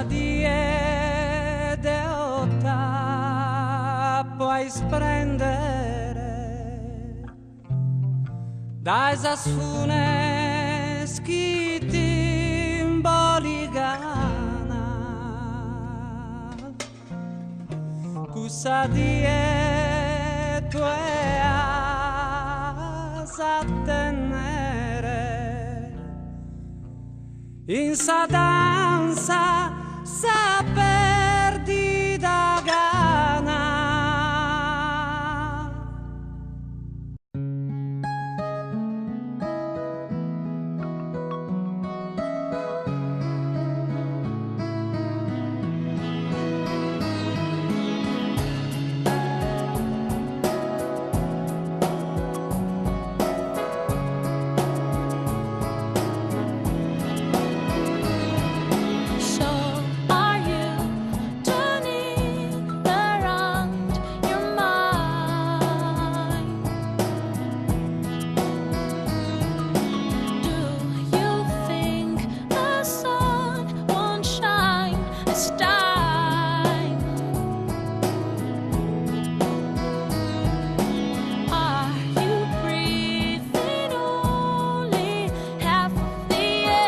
Una die deo t'apo a isprèndere dae sas funes chi t'imbòligana. Cussa die tue as a tènnere in sa dansa sa pèrdida gana. So are you turning around your mind? Do you think the sun won't shine this time? Are you breathing only half of the air?